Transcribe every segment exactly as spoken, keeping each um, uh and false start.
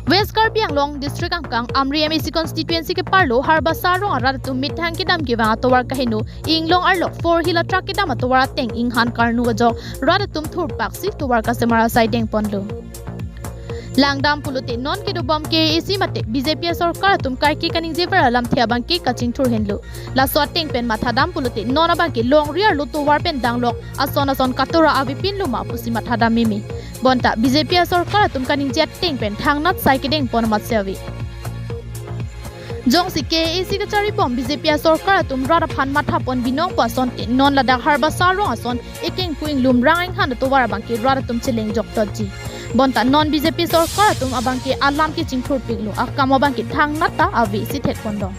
West Karbi Anglong District angkang Amri M A C constituency keparlo Harbasa arong arat atum methang kedam kevang atovar kaheno inglong arlo four wheeler truck kedam atovar ateng inghan karnu ajok rat atum thurpaksi tovar kasemar asai dengponlo. Langdam pulote non kedobom K A A C mate B J P asorkar atum kaike kaningjever alamthe abangke kachingthur henlo. Laso ateng pen mathadam pulote non abangke longri arlo tovar pen danglok ason ason katora avepinlo ma pusi mathadam meme. Bonta B J P asorkar atum kaningje ateng pen thangnat sai kedengpon amatsi ave. Jongsi K A A C kacharibom B J P asorkar atum rat aphan mathapon binong pu asonte non ladak Harbasa arong ason ekengpu inglumrang inghan atovar abangke rat atum cheleng jokdotji. Bonta non B J P sorkar atum abangke alam kechingthurpiklo, akam abangke thangnat ta avesi thekpondong.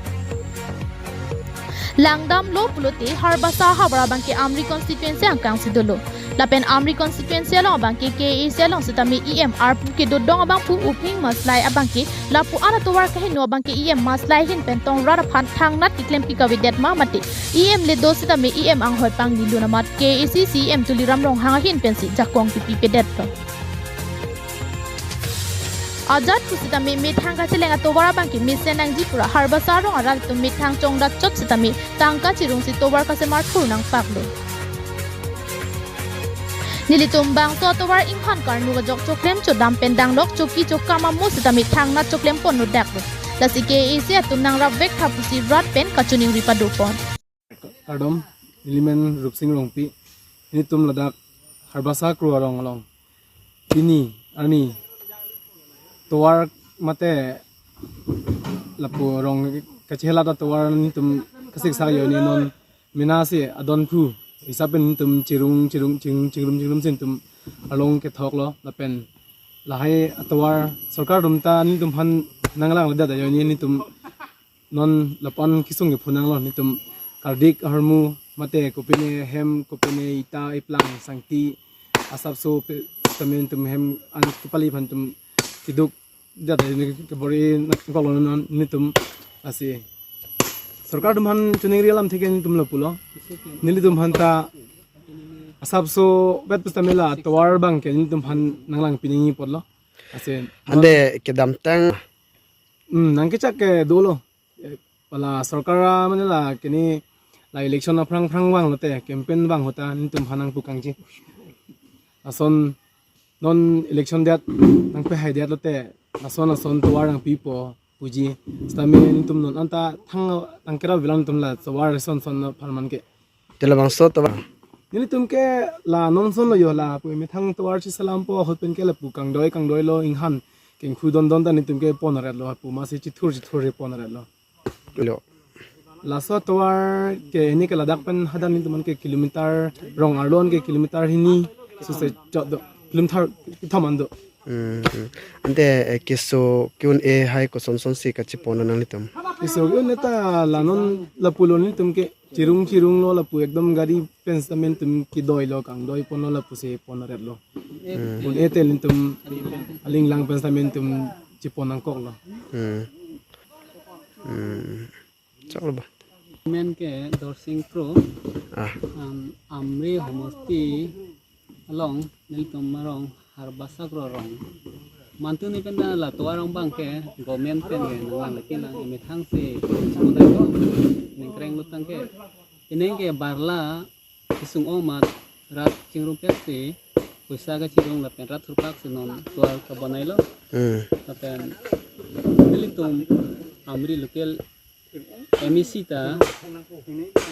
Langdamlo pulote Harbasa havar abangke Amri constituency angkangsi dolo. Lapen Amri constituency along abangke K A A C along sitame E M arpu kedodong abangphu Uphing Maslai abangke lapu-an atovar kaheno abangke E M Maslai ahin pen tong rat aphan thangnat keklempi kavedet ma mate E M le do sitame E M anghoi pangni lun amat K A A C C E M Tuliram Ronghang ahin pensi jakong kepipedetlo. Ajat pusitame methang kacheleng atovar abangke mesen nangji pura Harbasa arong arat atum methang chongdat chot sitame tangka chirungsi tovar kasemar thur nangpaklo. Nelitum bangso atovar inghan karnu ajok choklem chodam pen danglok choki chokam amo sitame thangnat choklem ponlo daklo. Lasi K A A C atum nangrapvek tha pusi rat pen kachiningri padopon. Kardom, nelimen Rupsing Rongpi. Nelitum ladak Harbasa kro arong along pini arni tovar mate lapu rong kachelat atovar nelitum kasik sak ajoine non mena si adonphu hisap pen nelitum chirung chirung ching chingrum chingrum si nelitum along kethoklo lapen lahai atovar sorkar atum ta nelitum aphan nanglangledet ajoine nelitum non lapu-an kesung kepho nanglo, nelitum kardik ahormu mate kopine hem kopine ita iplang sangti asapso pe- sitame nelitum hem an kepali aphan nelitum keduk jat ini kebor-i nangkoklo non nelitum, lasi sorkar atum aphan chiningri alamthe ke nelitum lapulo, nelitum aphan ta asapso bet pusitame la tovar abangke nelitum aphan nanglangpi nangji apotlo, lasi non Ante kedamtang hmm, nangkechak ke dolo. Eh, pala sorkar a mane la kini la election aphrang phrang vanglote campaign vang ahut ta nelitum aphan nangpu kangji. Lason non election det nangpehai detlote lason lason tovar nangpipo puji. Sitame nelitum non anta thang tangkera bilang nelitum la tovar son son aphan man ke. Te labangso tovar. Nelitum ke la non son lo jo lapu methang tovar si salam po ahut pen ke lapu kangdoi kangdoilo inghan kengkhu dondon ta nelitum ke ponretlo pu masi chithur chithur re ponretlo. Lo. Laso tovar ke ini ke ladak pen hadak nelitum ke kilometer rong arlo ke kilometer hini suse chot do kilometer kethom an do. Hmm, hmm. Ante eh, keso ke-un-e hai kosonson si kachepon nanglitum. Keso ke-un-e ta la non lapulo nelitum ke chirung chirunglo lapu ekdom gari pen sitame nelitum kedoilo kangdoi ponlo lapusi ponretlo. Hmm. Un-e te nelitum aling lang pen sitame nelitum chepon nangkoklo. Hmm. Hmm. Choklo ba. Men ke Dorsing Kro. Ah. Am, Amri Homosti along nelitum arong Harbasa Kro arong. Mantu ni pen la tovar arong abangke government pen ke nanglang lagi lang emethang si chimodai ko ningkreng lutang ke. Ineng ke barla kesung omat rat chingrumpet si poisa kachirung lapen rat thurpak si non tovar kabonailo. Hmm. Lapen nelitum Amri local M A C ta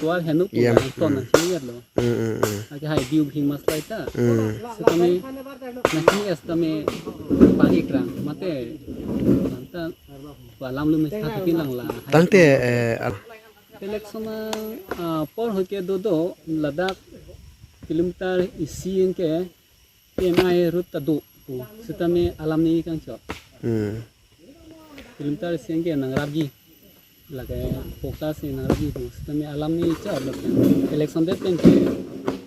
tovar heno pu Yam. Ton nangchiniyarlo. Hmm, hmm, hmm. Ake hai Biu Bhing Maslai ta. Hmm. Sitame nangchiniyas tame pari krang mate anta alam lu mesa katin lang la. Tangte eh, al- Election a, ah, por hoike dodo ladak kilometer isi anke P M I route ta do pu. Sitame alam ni kangchot. Hmm. Kilometer isi anke nangrapji. Lake focus si nangrapji pu. Sitame alam ni chot lo. Election det pen ke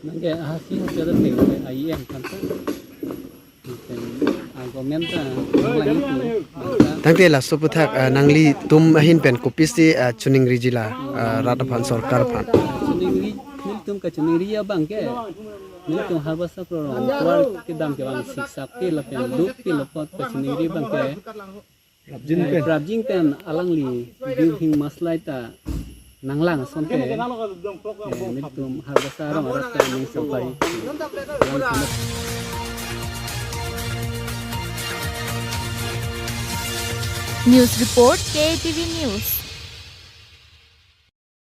nangke ahasi hoike det ke I M kan ta. Pen, ah, government ta nanglang itu, bangta. Tangte laso aphuthak ah, nanglitum ahin pen kopisi ah, chiningriji la ah, rat aphan sorkar aphan. Chiningri, nelitum kachiningri abangke. Nelitum Harbasa Kro rong tovar kedam ke bang siksak ke lapen lut ke lapot ke sini ri bang ke, eh, prapjin pen alangli Birbhing Maslai ta nanglang asonte, eh, nelitum Harbasa arong arat ta ning sampari. News report, K A T V News.